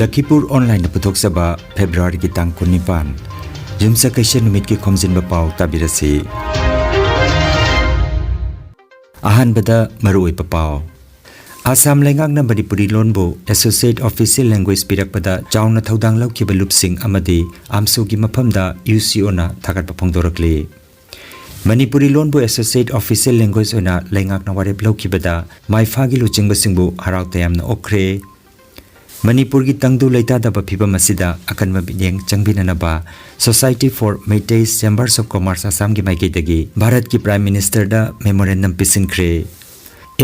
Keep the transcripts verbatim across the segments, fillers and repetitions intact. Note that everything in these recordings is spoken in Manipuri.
ꯂꯈꯤꯄꯨꯔ ꯑꯣꯟꯂꯥꯏꯟꯗ ꯄꯨꯊꯣꯛꯆꯕ ꯐꯦꯕ꯭ꯔꯨꯋꯥꯔꯤꯒꯤ ꯇꯥꯡ ꯀꯨꯟꯅꯤꯄꯥꯟ, ꯌꯨꯝꯁꯀꯩꯁ ꯅꯨꯃꯤꯠꯀꯤ ꯈꯣꯝꯖꯤꯟꯕ ꯄꯥꯎ ꯇꯥꯕꯤꯔꯁꯤ꯫ ꯑꯍꯥꯟꯕꯗ ꯃꯔꯨꯑꯣꯏꯕ ꯄꯥꯎ꯫ ꯑꯁꯥꯝ ꯂꯩꯉꯥꯛꯅ ꯃꯅꯤꯄꯨꯔꯤ ꯂꯣꯟꯕꯨ Associate Official Language ꯄꯤꯔꯛꯄꯗ ꯆꯥꯎꯅ ꯊꯧꯗꯥꯡ ꯂꯧꯈꯤꯕ ꯂꯨꯞꯁꯤꯡ ꯑꯃꯗꯤ ꯑꯥꯝꯁꯨꯒꯤ ꯃꯐꯝꯗ UCOꯅ ꯊꯥꯒꯠꯄ ꯐꯣꯡꯗꯣꯔꯛꯂꯤ꯫ ꯃꯅꯤꯄꯨꯔꯤ ꯂꯣꯟꯕꯨ Associate Official Language ꯑꯣꯏꯅ ꯂꯩꯉꯥꯛꯅ ꯋꯥꯔꯦꯞ ꯂꯧꯈꯤꯕꯗ ꯃꯥꯏꯐꯥꯒꯤ ꯂꯨꯆꯤꯡꯕꯁꯤꯡꯕꯨ ꯍꯔꯥꯎ ꯇꯌꯥꯝꯅ ꯑꯣꯛꯈ꯭ꯔꯦ꯫ ꯃꯅꯤꯄꯨꯔꯒꯤ ꯇꯪꯗꯨ ꯂꯩꯇꯥꯗꯕ ꯐꯤꯕꯝ ꯑꯁꯤꯗ ꯑꯀꯟꯕ ꯃꯤꯠꯌꯦꯡ ꯆꯪꯕꯤꯅꯅꯕ Society for Meitei Chambers of Commerce ꯑꯁꯥꯝꯒꯤ ꯃꯥꯏꯀꯩꯗꯒꯤ ꯚꯥꯔꯠꯀꯤ Prime Ministerꯗ memorandum ꯄꯤꯁꯤꯟꯈ꯭ꯔꯦ꯫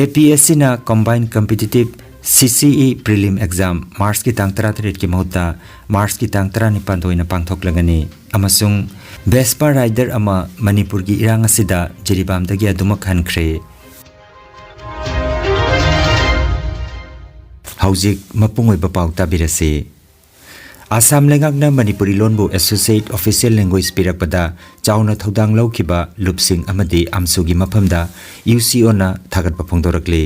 APSCꯅ Combined Competitive CCE Prelim Exam Marchꯀꯤ ꯇꯥꯡ ꯇꯔꯥꯇꯔꯦꯠꯀꯤ ꯃꯍꯨꯠꯇ Marchꯀꯤ ꯇꯥꯡ ꯇꯔꯥꯅꯤꯄꯥꯟꯗ ꯑꯣꯏꯅ ꯄꯥꯡꯊꯣꯛꯂꯒꯅꯤ ꯑꯃꯁꯨꯡ Vespa rider ꯑꯃ ꯃꯅꯤꯄꯨꯔꯒꯤ ꯏꯔꯥꯡ ꯑꯁꯤꯗ ꯖꯤꯔꯤꯕꯥꯝꯗꯒꯤ ꯑꯗꯨꯃꯛ ꯍꯟꯈ꯭ꯔꯦ꯫ ꯍꯧꯖꯤꯛ ꯃꯄꯨꯡ ꯑꯣꯏꯕ ꯄꯥꯎ ꯇꯥꯕꯤꯔꯁꯤ꯫ ꯑꯁꯥꯝ ꯂꯩꯉꯥꯛꯅ ꯃꯅꯤꯄꯨꯔꯤ ꯂꯣꯟꯕꯨ Associate Official Language ꯄꯤꯔꯛꯄꯗ ꯆꯥꯎꯅ ꯊꯧꯗꯥꯡ ꯂꯧꯈꯤꯕ ꯂꯨꯞꯁꯤꯡ ꯑꯃꯗꯤ ꯑꯥꯝꯁꯨꯒꯤ ꯃꯐꯝꯗ UCOꯅ ꯊꯥꯒꯠꯄ ꯐꯣꯡꯗꯣꯔꯛꯂꯤ꯫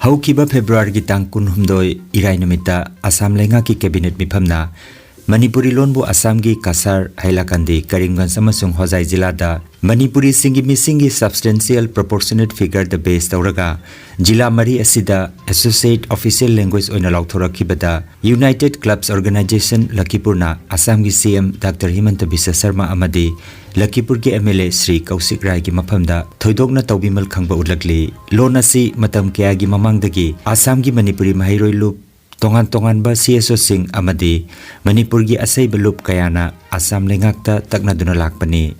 ꯍꯧꯈꯤꯕ ꯐꯦꯕ꯭ꯔꯨꯋꯥꯔꯤꯒꯤ ꯇꯥꯡ ꯀꯨꯟꯍꯨꯝꯗꯣꯏ, ꯏꯔꯥꯏ ꯅꯨꯃꯤꯠꯇ ꯑꯁꯥꯝ ꯂꯩꯉꯥꯛꯀꯤ Cabinet ꯃꯤꯐꯝꯅ ꯃꯅꯤꯄꯨꯔꯤ ꯂꯣꯟꯕꯨ ꯑꯁꯥꯝꯒꯤ ꯀꯁꯥꯔ, ꯍꯥꯏꯂꯥꯀꯟꯗꯤ, ꯀꯔꯤꯝꯒꯟꯖ ꯑꯃꯁꯨꯡ ꯍꯣꯖꯥꯏ ꯖꯤꯂꯥꯗ ꯃꯅꯤꯄꯨꯔꯤꯁꯤꯡꯒꯤ ꯃꯤꯁꯤꯡꯒꯤ substantial proportionate figureꯗ base ꯇꯧꯔꯒ ꯖꯤꯂꯥ ꯃꯔꯤ ꯑꯁꯤꯗ Associate Official Language ꯑꯣꯏꯅ ꯂꯥꯎꯊꯣꯔꯛꯈꯤꯕꯗ United Clubs Organisation ꯂꯈꯤꯄꯨꯔꯅ ꯑꯁꯥꯝꯒꯤ CM Doctor ꯍꯤꯃꯟꯇ ꯕꯤꯁ꯭ꯋ ꯁꯔꯃ ꯑꯃꯗꯤ ꯂꯈꯤꯄꯨꯔꯒꯤ MLA ꯁ꯭ꯔꯤ ꯀꯧꯁꯤꯛ ꯔꯥꯏꯒꯤ ꯃꯐꯝꯗ ꯊꯣꯏꯗꯣꯛꯅ ꯇꯧꯕꯤꯃꯜ ꯈꯪꯕ ꯎꯠꯂꯛꯂꯤ꯫ ꯂꯣꯟ ꯑꯁꯤ ꯃꯇꯝ ꯀꯌꯥꯒꯤ ꯃꯃꯥꯡꯗꯒꯤ ꯑꯁꯥꯝꯒꯤ ꯃꯅꯤꯄꯨꯔꯤ ꯃꯍꯩꯔꯣꯏ ꯂꯨꯞ, ꯇꯣꯉꯥꯟ ꯇꯣꯉꯥꯟꯕ CSOꯁꯤꯡ ꯑꯃꯗꯤ ꯃꯅꯤꯄꯨꯔꯒꯤ ꯑꯁꯩꯕ ꯂꯨꯞ ꯀꯌꯥꯅ ꯑꯁꯥꯝ ꯂꯩꯉꯥꯛꯇ ꯇꯛꯅꯗꯨꯅ ꯂꯥꯛꯄꯅꯤ꯫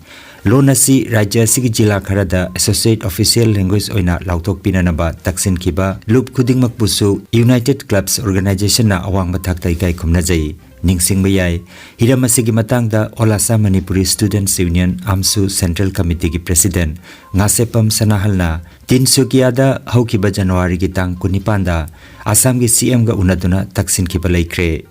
ꯂꯣꯟ ꯑꯁꯤ ꯔꯥꯖ꯭ꯌ ꯑꯁꯤꯒꯤ ꯖꯤꯂꯥ ꯈꯔꯗ Associate Official Language ꯑꯣꯏꯅ ꯂꯥꯎꯊꯣꯛꯄꯤꯅꯅꯕ ꯇꯛꯁꯤꯟꯈꯤꯕ ꯂꯨꯞ ꯈꯨꯗꯤꯡꯃꯛꯄꯨꯁꯨ United Clubs Organisationꯅ ꯑꯋꯥꯡꯕ ꯊꯥꯛꯇ ꯏꯀꯥꯏ ꯈꯨꯝꯅꯖꯩ꯫ ꯅꯤꯡꯁꯤꯡꯕ ꯌꯥꯏ, ꯍꯤꯔꯝ ꯑꯁꯤꯒꯤ ꯃꯇꯥꯡꯗ All Assam Manipuri Students Union, AMSU, Central Committeeꯒꯤ President Ngasheppam ꯁꯅꯥꯍꯜꯅ ꯇꯤꯟꯁꯨꯀꯤꯌꯥꯗ ꯍꯧꯈꯤꯕ ꯖꯅꯋꯥꯔꯤꯒꯤ ꯇꯥꯡ ꯀꯨꯟꯅꯤꯄꯥꯟꯗ ꯑꯁꯥꯝꯒꯤ CMꯒ ꯎꯅꯗꯨꯅ ꯇꯛꯁꯤꯟꯈꯤꯕ ꯂꯩꯈ꯭ꯔꯦ꯫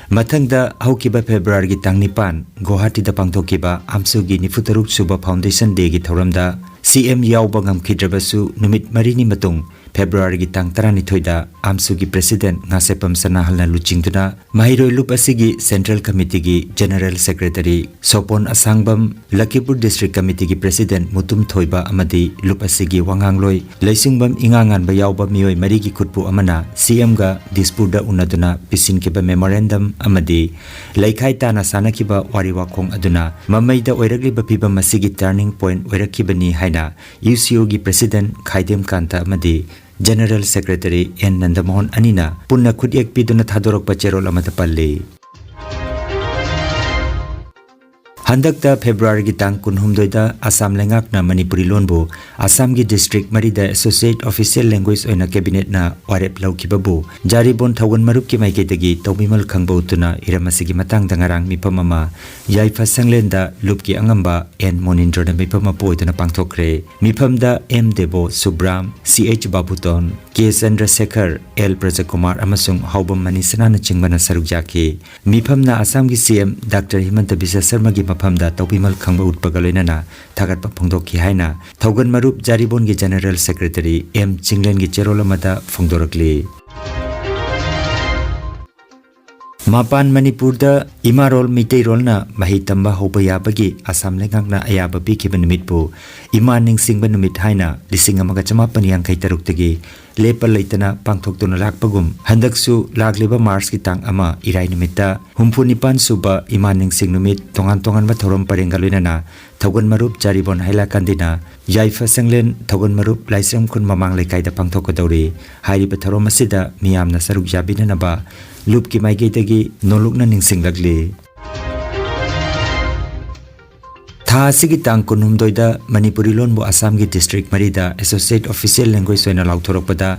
ꯃꯊꯪꯗ ꯍꯧꯈꯤꯕ ꯐꯦꯕ꯭ꯔꯨꯋꯥꯔꯤꯒꯤ ꯇꯥꯡ ꯅꯤꯄꯥꯟ ꯒꯨꯋꯥꯍꯥꯇꯤꯗ ꯄꯥꯡꯊꯣꯛꯈꯤꯕ AMSUꯒꯤ ꯅꯤꯐꯨꯇꯔꯨꯛ ꯁꯨꯕ Foundation Dayꯒꯤ ꯊꯧꯔꯝꯗ CM ꯌꯥꯎꯕ ꯉꯝꯈꯤꯗ꯭ꯔꯕꯁꯨ ꯅꯨꯃꯤꯠ ꯃꯔꯤꯅꯤ ꯃꯇꯨꯡ ꯐꯦꯕ꯭ꯔꯨꯋꯥꯔꯤꯒꯤ ꯇꯥꯡ ꯇꯔꯥꯅꯤꯊꯣꯏꯗ ꯑꯥꯝꯁꯨꯒꯤ ꯄ꯭ꯔꯦꯁꯤꯗꯦꯟꯠ ꯉꯥꯁꯦꯄꯝ ꯁꯅꯥꯍꯜꯅ ꯂꯨꯆꯤꯡꯗꯨꯅ ꯃꯍꯩꯔꯣꯏ ꯂꯨꯞ ꯑꯁꯤꯒꯤ ꯁꯦꯟꯇ꯭ꯔꯦꯜ ꯀꯃꯤꯇꯤꯒꯤ general secretary Sopon Asangbam, Lakhipur district ꯀꯃꯤꯇꯤꯒꯤ ꯄ꯭ꯔꯦꯁꯤꯗꯦꯟꯠ ꯃꯨꯇꯨꯝ ꯊꯣꯏꯕ ꯑꯃꯗꯤ ꯂꯨꯞ ꯑꯁꯤꯒꯤ ꯋꯥꯉꯥꯡꯂꯣꯏ ꯂꯩꯁꯤꯡꯕꯝ ꯏꯉꯥꯉꯥꯟꯕ ꯌꯥꯎꯕ ꯃꯤꯑꯣꯏ ꯃꯔꯤꯒꯤ ꯈꯨꯠꯄꯨ ꯑꯃꯅ ꯁꯤꯑꯦꯝꯒ ꯗꯤꯁꯄꯨꯔꯗ ꯎꯅꯗꯨꯅ ꯄꯤꯁꯤꯟꯈꯤꯕ ꯃꯦꯃꯣꯔꯦꯟꯗꯝ ꯑꯃꯗꯤ ꯂꯩꯈꯥꯏ ꯇꯥꯅ ꯁꯥꯟꯅꯈꯤꯕ ꯋꯥꯔꯤ ꯋꯥꯈꯣꯡ ꯑꯗꯨꯅ ꯃꯃꯩꯗ ꯑꯣꯏꯔꯛꯂꯤꯕ ꯐꯤꯕꯝ ꯑꯁꯤꯒꯤ ꯇꯔꯅꯤꯡ ꯄꯣꯏꯟꯠ ꯑꯣꯏꯔꯛꯈꯤꯕꯅꯤ ꯍꯥꯏꯅ ꯌꯨ ꯁꯤ ꯑꯣꯒꯤ ꯄ꯭ꯔꯦꯁꯤꯗꯦꯟꯠ ꯈꯥꯏꯗꯦꯝ ꯀꯥꯟꯇ ꯑꯃꯗꯤ ꯖꯦꯅꯔꯦꯜ ꯁꯦꯀ꯭ꯔꯦꯇꯔꯤ ꯑꯦꯟ ꯅꯟꯗꯃꯣꯍꯟ ꯑꯅꯤꯅ ꯄꯨꯟꯅ ꯈꯨꯠꯌꯦꯛ ꯄꯤꯗꯨꯅ ꯊꯥꯗꯣꯔꯛꯄ ꯆꯦꯔꯣꯜ ꯑꯃꯗ ꯄꯜꯂꯤ꯫ ꯍꯟꯗꯛꯇ ꯐꯦꯕ꯭ꯔꯨꯋꯥꯔꯤꯒꯤ ꯇꯥꯡ ꯀꯨꯟꯍꯨꯝꯗꯣꯏꯗ ꯑꯁꯥꯝ ꯂꯩꯉꯥꯛꯅ ꯃꯅꯤꯄꯨꯔꯤ ꯂꯣꯟꯕꯨ ꯑꯁꯥꯝꯒꯤ ꯗꯤꯁꯇ꯭ꯔꯤꯛ ꯃꯔꯤꯗ ꯑꯦꯁꯣꯁꯤꯌꯦꯠ ꯑꯣꯐꯤꯁꯤꯌꯦꯜ ꯂꯦꯡꯒ꯭ꯋꯦꯖ ꯑꯣꯏꯅ ꯀꯦꯕꯤꯅꯦꯠꯅ ꯋꯥꯔꯦꯞ ꯂꯧꯈꯤꯕꯕꯨ ꯖꯥꯔꯤꯕꯣꯟ ꯊꯧꯒꯜ ꯃꯔꯨꯞꯀꯤ ꯃꯥꯏꯀꯩꯗꯒꯤ ꯇꯧꯕꯤꯃꯜ ꯈꯪꯕ ꯎꯠꯇꯨꯅ ꯍꯤꯔꯝ ꯑꯁꯤꯒꯤ ꯃꯇꯥꯡꯗ ꯉꯔꯥꯡ ꯃꯤꯐꯝ ꯑꯃ ꯌꯥꯏꯐ ꯁꯪꯂꯦꯟꯗ ꯂꯨꯞꯀꯤ ꯑꯉꯝꯕ ꯑꯦꯟ ꯃꯣꯅꯤꯟꯗ꯭ꯔꯣꯅ ꯃꯤꯐꯝ ꯃꯄꯨ ꯑꯣꯏꯗꯨꯅ ꯄꯥꯡꯊꯣꯛꯈ꯭ꯔꯦ꯫ ꯃꯤꯐꯝꯗ ꯑꯦꯝ ꯗꯦꯕꯣ ꯁꯨꯕ꯭ꯔꯥꯝ, ꯁꯤ ꯑꯩꯆ ꯕꯥꯕꯨꯇꯣꯟ, ꯀꯦ ꯆꯟꯗ꯭ꯔꯁꯦꯈꯔ, ꯑꯦꯜ ꯄ꯭ꯔꯖꯀꯨꯃꯥꯔ ꯑꯃꯁꯨꯡ ꯍꯥꯎꯕꯝ ꯃꯅꯤꯁꯅꯥꯅꯆꯤꯡꯕꯅ ꯁꯔꯨꯛ ꯌꯥꯈꯤ꯫ ꯃꯤꯐꯝꯅ ꯑꯁꯥꯝꯒꯤ ꯁꯤ ꯑꯦꯝ ꯗꯥꯛꯇꯔ ꯍꯤꯃꯟꯇ ꯕꯤꯁ꯭ꯋ ꯁꯔꯃꯒꯤ ꯃꯐꯝꯗ ꯇꯧꯕꯤꯃꯜ ꯈꯪꯕ ꯎꯠꯄꯒ ꯂꯣꯏꯅꯅ ꯊꯥꯒꯠꯄ ꯐꯣꯡꯗꯣꯛꯈꯤ ꯍꯥꯏꯅ ꯊꯧꯒꯜ ꯃꯔꯨꯞ ꯖꯥꯔꯤꯕꯣꯟꯒꯤ ꯖꯦꯅꯔꯦꯜ ꯁꯦꯀ꯭ꯔꯦꯇꯔꯤ ꯑꯦꯝ ꯆꯤꯡꯂꯦꯟꯒꯤ ꯆꯦꯔꯣꯜ ꯑꯃꯗ ꯐꯣꯡꯗꯣꯔꯛꯂꯤ꯫ ꯃꯄꯥꯟ ꯃꯅꯤꯄꯨꯔꯗ ꯏꯃꯥꯔꯣꯜ ꯃꯤꯇꯩꯔꯣꯜꯅ ꯃꯍꯩ ꯇꯝꯕ ꯍꯧꯕ ꯌꯥꯕꯒꯤ ꯑꯁꯥꯝ ꯂꯩꯉꯥꯛꯅ ꯑꯌꯥꯕ ꯄꯤꯈꯤꯕ ꯅꯨꯃꯤꯠꯄꯨ ꯏꯃꯥ ꯅꯤꯡꯁꯤꯡꯕ ꯅꯨꯃꯤꯠ ꯍꯥꯏꯅ ꯂꯤꯁꯤꯡ ꯑꯃꯒ ꯆꯃꯥꯄꯟ ꯌꯥꯡꯈꯩ ꯇꯔꯨꯛꯇꯒꯤ ꯂꯦꯞꯄ ꯂꯩꯇꯅ ꯄꯥꯡꯊꯣꯛꯇꯨꯅ ꯂꯥꯛꯄꯒꯨꯝ, ꯍꯟꯗꯛꯁꯨ ꯂꯥꯛꯂꯤꯕ ꯃꯥꯔꯆꯀꯤ ꯇꯥꯡ ꯑꯃ, ꯏꯔꯥꯏ ꯅꯨꯃꯤꯠꯇ ꯍꯨꯝꯐꯨ ꯅꯤꯄꯥꯟ ꯁꯨꯕ ꯏꯃꯥ ꯅꯤꯡꯁꯤꯡ ꯅꯨꯃꯤꯠ ꯇꯣꯉꯥꯟ ꯇꯣꯉꯥꯟꯕ ꯊꯧꯔꯝ ꯄꯔꯦꯡꯒ ꯂꯣꯏꯅꯅ ꯊꯧꯒꯜ ꯃꯔꯨꯞ ꯖꯥꯔꯤꯕꯣꯟ ꯍꯥꯏꯂꯥꯀꯥꯟꯗꯤꯅ ꯌꯥꯏꯐ ꯁꯪꯂꯦꯟ ꯊꯧꯒꯜ ꯃꯔꯨꯞ ꯂꯥꯏꯁ꯭ꯔꯝ ꯈꯨꯟ ꯃꯃꯥꯡ ꯂꯩꯀꯥꯏꯗ ꯄꯥꯡꯊꯣꯛꯀꯗꯧꯔꯤ꯫ ꯍꯥꯏꯔꯤꯕ ꯊꯧꯔꯝ ꯑꯁꯤꯗ ꯃꯤꯌꯥꯝꯅ ꯁꯔꯨꯛ ꯌꯥꯕꯤꯅꯅꯕ ꯂꯨꯞꯀꯤ ꯃꯥꯏꯀꯩꯗꯒꯤ ꯅꯣꯂꯨꯛꯅ ꯅꯤꯡꯁꯤꯡꯂꯛꯂꯤ꯫ ꯊꯥ ꯑꯁꯤꯒꯤ ꯇꯥꯡ ꯀꯨꯟꯍꯨꯝꯗꯣꯏꯗ ꯃꯅꯤꯄꯨꯔꯤ ꯂꯣꯟꯕꯨ ꯑꯁꯥꯝꯒꯤ ꯗꯤꯁꯇ꯭ꯔꯤꯛ ꯃꯔꯤꯗ ꯑꯦꯁꯣꯁꯤꯌꯦꯠ ꯑꯣꯐꯤꯁꯤꯌꯦꯜ ꯂꯦꯡꯒ꯭ꯋꯦꯖ ꯑꯣꯏꯅ ꯂꯥꯎꯊꯣꯔꯛꯄꯗ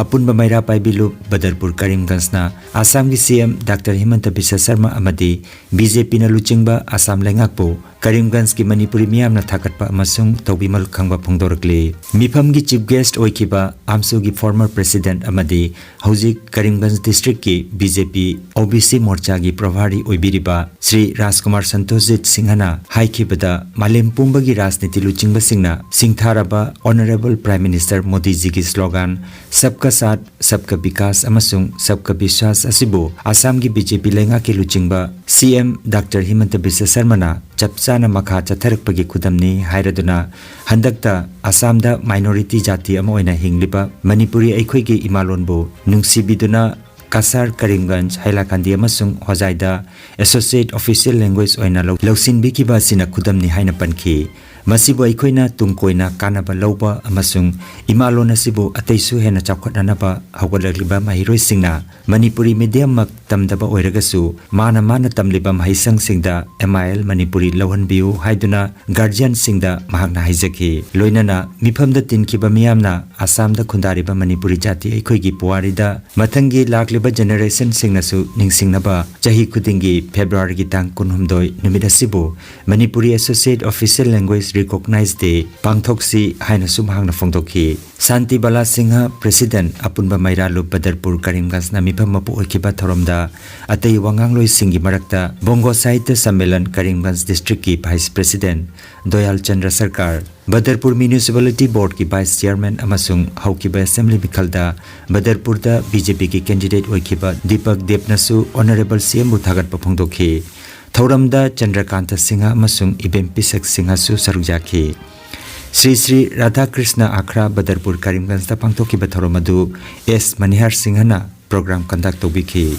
ꯑꯄꯨꯟꯕ ꯃꯩꯔꯥ ꯄꯥꯏꯕꯤ ꯂꯨꯞ ꯕꯗꯔꯄꯨꯔ ꯀꯔꯤꯝꯒꯟꯖꯅ ꯑꯁꯥꯝꯒꯤ ꯁꯤ ꯑꯦꯝ ꯗꯥꯛꯇꯔ ꯍꯤꯃꯟꯇ ꯕꯤꯁ꯭ꯋ ꯁꯔꯃ ꯑꯃꯗꯤ ꯕꯤ ꯖꯦ ꯄꯤꯅ ꯂꯨꯆꯤꯡꯕ ꯑꯁꯥꯝ ꯂꯩꯉꯥꯛꯄꯨ ꯀꯔꯤꯝꯒꯟꯖꯀꯤ ꯃꯅꯤꯄꯨꯔꯤ ꯃꯤꯌꯥꯝꯅ ꯊꯥꯒꯠꯄ ꯑꯃꯁꯨꯡ ꯇꯧꯕꯤꯃꯜ ꯈꯪꯕ ꯐꯣꯡꯗꯣꯔꯛꯂꯤ꯫ ꯃꯤꯐꯝꯒꯤ ꯆꯤꯐ ꯒꯦꯁ꯭ꯠ ꯑꯣꯏꯈꯤꯕ ꯑꯥꯝꯁꯨꯒꯤ ꯐꯣꯔꯃꯔ ꯄ꯭ꯔꯦꯁꯤꯗꯦꯟꯠ ꯑꯃꯗꯤ ꯍꯧꯖꯤꯛ ꯀꯔꯤꯝꯒꯟꯖ ꯗꯤꯁꯇ꯭ꯔꯤꯛꯀꯤ ꯕꯤ ꯖꯦ ꯄꯤ ꯑꯣ ꯕꯤ ꯁꯤ ꯃꯣꯔꯆꯥꯒꯤ ꯄ꯭ꯔꯚꯥꯔꯤ ꯑꯣꯏꯕꯤꯔꯤꯕ ꯁ꯭ꯔꯤ ꯔꯥꯖꯀꯨꯃꯥꯔ ꯁꯟꯇꯣꯁꯖꯤꯠ ꯁꯤꯡꯍꯅ ꯍꯥꯏꯈꯤꯕꯗ, ꯃꯥꯂꯦꯝ ꯄꯨꯝꯕꯒꯤ ꯔꯥꯖꯅꯤꯇꯤ ꯂꯨꯆꯤꯡꯕꯁꯤꯡꯅ ꯁꯤꯡꯊꯥꯔꯕ Honourable Prime Minister ꯃꯣꯗꯤꯖꯤꯒꯤ slogan "Sabka Saath, Sabka Vikas ꯑꯃꯁꯨꯡ Sabka Vishwas" ꯑꯁꯤꯕꯨ ꯑꯁꯥꯝꯒꯤ B J P ꯂꯩꯉꯥꯛꯀꯤ ꯂꯨꯆꯤꯡꯕ C M Doctor ꯍꯤꯃꯟꯇ ꯕꯤꯁ꯭ꯋ ꯁꯔꯃꯅ ꯆꯞ ꯆꯥꯅ ꯃꯈꯥ ꯆꯠꯊꯔꯛꯄꯒꯤ ꯈꯨꯗꯝꯅꯤ ꯍꯥꯏꯔꯗꯨꯅ, ꯍꯟꯗꯛꯇ ꯑꯁꯥꯝꯗ minority ꯖꯥꯇꯤ ꯑꯃ ꯑꯣꯏꯅ ꯍꯤꯡꯂꯤꯕ ꯃꯅꯤꯄꯨꯔꯤ ꯑꯩꯈꯣꯏꯒꯤ ꯏꯃꯥꯂꯣꯟꯕꯨ ꯅꯨꯡꯁꯤꯕꯤꯗꯨꯅ ꯀꯁꯥꯔ, ꯀꯔꯤꯝꯒꯟꯖ, ꯍꯥꯏꯂꯥꯀꯟꯗꯤ ꯑꯃꯁꯨꯡ ꯍꯣꯖꯥꯏꯗ associate official language ꯑꯣꯏꯅ ꯂꯧ-, ꯂꯧꯁꯤꯟꯕꯤꯈꯤꯕ ꯑꯁꯤꯅ ꯈꯨꯗꯝꯅꯤ ꯍꯥꯏꯅ ꯄꯟꯈꯤ꯫ ꯃꯁꯤꯕꯨ ꯑꯩꯈꯣꯏꯅ ꯇꯨꯡ ꯀꯣꯏꯅ ꯀꯥꯟꯅꯕ ꯂꯧꯕ ꯑꯃꯁꯨꯡ ꯏꯃꯥꯂꯣꯟ ꯑꯁꯤꯕꯨ ꯑꯇꯩꯁꯨ ꯍꯦꯟꯅ ꯆꯥꯎꯈꯠꯅꯅꯕ ꯍꯧꯒꯠꯂꯛꯂꯤꯕ ꯃꯍꯩꯔꯣꯏꯁꯤꯡꯅ ꯃꯅꯤꯄꯨꯔꯤ medium ꯃꯛ ꯇꯝꯗꯕ ꯑꯣꯏꯔꯒꯁꯨ, ꯃꯥꯅ ꯃꯥꯅ ꯇꯝꯂꯤꯕ ꯃꯍꯩꯁꯪꯁꯤꯡꯗ M I L ꯃꯅꯤꯄꯨꯔꯤ ꯂꯧꯍꯟꯕꯤꯌꯨ ꯍꯥꯏꯗꯨꯅ guardianꯁꯤꯡꯗ ꯃꯍꯥꯛꯅ ꯍꯥꯏꯖꯈꯤ꯫ ꯂꯣꯏꯅꯅ ꯃꯤꯐꯝꯗ ꯇꯤꯟꯈꯤꯕ ꯃꯤꯌꯥꯝꯅ ꯑꯁꯥꯝꯗ ꯈꯨꯟꯗꯥꯔꯤꯕ ꯃꯅꯤꯄꯨꯔꯤ ꯖꯥꯇꯤ ꯑꯩꯈꯣꯏꯒꯤ ꯄꯨꯋꯥꯔꯤꯗ ꯃꯊꯪꯒꯤ ꯂꯥꯛꯂꯤꯕ generationꯁꯤꯡꯅꯁꯨ ꯅꯤꯡꯁꯤꯡꯅꯕ ꯆꯍꯤ ꯈꯨꯗꯤꯡꯒꯤ Februaryꯒꯤ ꯇꯥꯡ ꯀꯨꯟꯍꯨꯝꯗꯣꯏ ꯅꯨꯃꯤꯠ ꯑꯁꯤꯕꯨ Manipuri associate official language recognize day ꯄꯥꯡꯊꯣꯛꯁꯤ ꯍꯥꯏꯅꯁꯨ ꯃꯍꯥꯛꯅ ꯐꯣꯡꯗꯣꯛꯈꯤ꯫ ꯁꯥꯟꯇꯤ ꯕꯥꯂꯥ ꯁꯤꯡꯍ, President, ꯑꯄꯨꯟꯕ ꯃꯩꯔꯥꯂꯨ ꯕꯗꯔꯄꯨꯔ ꯀꯔꯤꯝꯒꯟꯖꯅ ꯃꯤꯐꯝ ꯃꯄꯨ ꯑꯣꯏꯈꯤꯕ ꯊꯧꯔꯝꯗ ꯑꯇꯩ ꯋꯥꯉꯥꯡꯂꯣꯏꯁꯤꯡꯒꯤ ꯃꯔꯛꯇ ꯕꯣꯡꯒꯣ ꯁꯥꯍꯤꯇ꯭ꯌ ꯁꯝꯃꯦꯂꯟ ꯀꯔꯤꯝꯒꯟꯖ districtꯀꯤ Vice President ꯗꯣꯌꯥꯜ ꯆꯟꯗ꯭ꯔ ꯁꯔꯀꯥꯔ, ꯕꯗꯔꯄꯨꯔ Municipality Boardꯀꯤ Vice Chairman ꯑꯃꯁꯨꯡ ꯍꯧꯈꯤꯕ assembly ꯃꯤꯈꯜꯗ ꯕꯗꯔꯄꯨꯔꯗ B J Pꯒꯤ candidate ꯑꯣꯏꯈꯤꯕ ꯗꯤꯄꯛ ꯗꯦꯕꯅꯁꯨ Honourable C Mꯕꯨ ꯊꯥꯒꯠꯄ ꯐꯣꯡꯗꯣꯛꯈꯤ꯫ ꯊꯧꯔꯝꯗ ꯆꯟꯗ꯭ꯔꯀꯥꯟꯇ ꯁꯤꯡꯍ ꯑꯃꯁꯨꯡ ꯏꯕꯦꯝ ꯄꯤꯁꯛ ꯁꯤꯡꯍꯁꯨ ꯁꯔꯨꯛ ꯌꯥꯈꯤ꯫ ꯁ꯭ꯔꯤ ꯁ꯭ꯔꯤ ꯔꯥꯙꯥꯀ꯭ꯔꯤꯁꯅ ꯑꯈ꯭ꯔꯥ ꯕꯗꯔꯄꯨꯔ ꯀꯔꯤꯝꯒꯟꯖꯇ ꯄꯥꯡꯊꯣꯛꯈꯤꯕ ꯊꯧꯔꯝ ꯑꯗꯨ S ꯃꯅꯤꯍꯥꯔ ꯁꯤꯡꯍꯅ program conduct ꯇꯧꯕꯤꯈꯤ꯫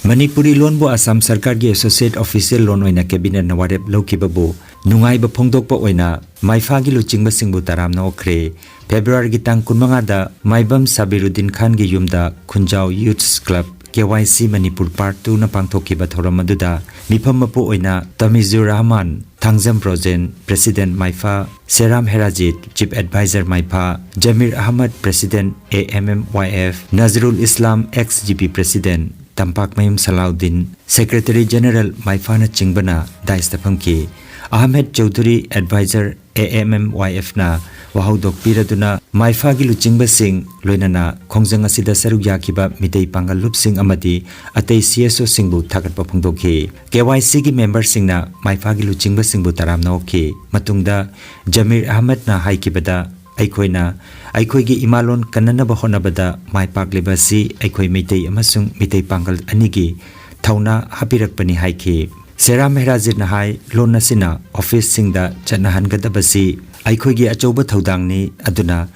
ꯃꯅꯤꯄꯨꯔꯤ ꯂꯣꯟꯕꯨ ꯑꯁꯥꯝ ꯁꯔꯀꯥꯔꯒꯤ associate official ꯂꯣꯟ ꯑꯣꯏꯅ cabinetꯅ ꯋꯥꯔꯦꯞ ꯂꯧꯈꯤꯕꯕꯨ ꯅꯨꯡꯉꯥꯏꯕ ꯐꯣꯡꯗꯣꯛꯄ ꯑꯣꯏꯅ ꯃꯥꯏꯐꯥꯒꯤ ꯂꯨꯆꯤꯡꯕꯁꯤꯡꯕꯨ ꯇꯔꯥꯝꯅ ꯑꯣꯛꯈ꯭ꯔꯦ꯫ Februaryꯒꯤ ꯇꯥꯡ ꯀꯨꯟꯃꯉꯥꯗ ꯃꯥꯏꯕꯝ ꯁꯥꯕꯤꯔꯨꯗꯤꯟ ꯈꯥꯟꯒꯤ ꯌꯨꯝꯗ ꯈꯨꯟꯖꯥꯎ Youths Club K Y C Manipur Part Twoꯅ ꯄꯥꯡꯊꯣꯛꯈꯤꯕ ꯊꯧꯔꯝ ꯑꯗꯨꯗ ꯃꯤꯐꯝ ꯃꯄꯨ ꯑꯣꯏꯅ ꯇꯃꯤꯖꯨꯔ Rahman, Thangjam Brojen, President ꯃꯥꯏꯐꯥ, ꯁꯦꯔꯥꯝ ꯍꯦꯔꯥꯖꯤꯠ, Chief Advisor ꯃꯥꯏꯐꯥ, ꯖꯃꯤꯔ Ahmad, President A M M Y F, ꯅꯖꯔꯨꯜ Islam, ex G P President, ꯇꯝꯄꯥꯛꯃꯌꯨꯝ ꯁꯂꯥꯎꯗꯤꯟ, Secretary General ꯃꯥꯏꯐꯥꯅꯆꯤꯡꯕꯅ daisꯇ ꯐꯝꯈꯤ꯫ Ahmed Chaudhuri, Advisor AMMYFꯅ ꯋꯥꯍꯧꯗꯣꯛ ꯄꯤꯔꯗꯨꯅ ꯃꯥꯏꯐꯥꯒꯤ ꯂꯨꯆꯤꯡꯕꯁꯤꯡ, ꯂꯣꯏꯅꯅ ꯈꯣꯡꯖꯪ ꯑꯁꯤꯗ ꯁꯔꯨꯛ ꯌꯥꯈꯤꯕ ꯃꯤꯇꯩ ꯄꯥꯡꯒꯜ ꯂꯨꯞꯁꯤꯡ ꯑꯃꯗꯤ ꯑꯇꯩ CSOꯁꯤꯡꯕꯨ ꯊꯥꯒꯠꯄ ꯐꯣꯡꯗꯣꯛꯈꯤ꯫ KYCꯒꯤ memberꯁꯤꯡꯅ ꯃꯥꯏꯐꯥꯒꯤ ꯂꯨꯆꯤꯡꯕꯁꯤꯡꯕꯨ ꯇꯔꯥꯝꯅ ꯑꯣꯛꯈꯤ꯫ ꯃꯇꯨꯡꯗ ꯖꯃꯤꯔ ꯑꯍꯃꯗꯅ ꯍꯥꯏꯈꯤꯕꯗ, ꯑꯩꯈꯣꯏꯅ ꯑꯩꯈꯣꯏꯒꯤ ꯏꯃꯥꯂꯣꯟ ꯀꯟꯅꯅꯕ ꯍꯣꯠꯅꯕꯗ ꯃꯥꯏ ꯄꯥꯛꯂꯤꯕ ꯑꯁꯤ ꯑꯩꯈꯣꯏ ꯃꯩꯇꯩ ꯑꯃꯁꯨꯡ ꯃꯤꯇꯩ ꯄꯥꯡꯒꯜ ꯑꯅꯤꯒꯤ ꯊꯧꯅꯥ ꯍꯥꯞꯄꯤꯔꯛꯄꯅꯤ ꯍꯥꯏꯈꯤ꯫ ꯁꯦꯔꯥ ꯃꯦꯍꯔꯥꯖꯤꯠꯅ ꯍꯥꯏ, ꯂꯣꯟ ꯑꯁꯤꯅ officeꯁꯤꯡꯗ ꯆꯠꯅꯍꯟꯒꯗꯕꯁꯤ ꯑꯩꯈꯣꯏꯒꯤ ꯑꯆꯧꯕ ꯊꯧꯗꯥꯡꯅꯤ, ꯑꯗꯨꯅ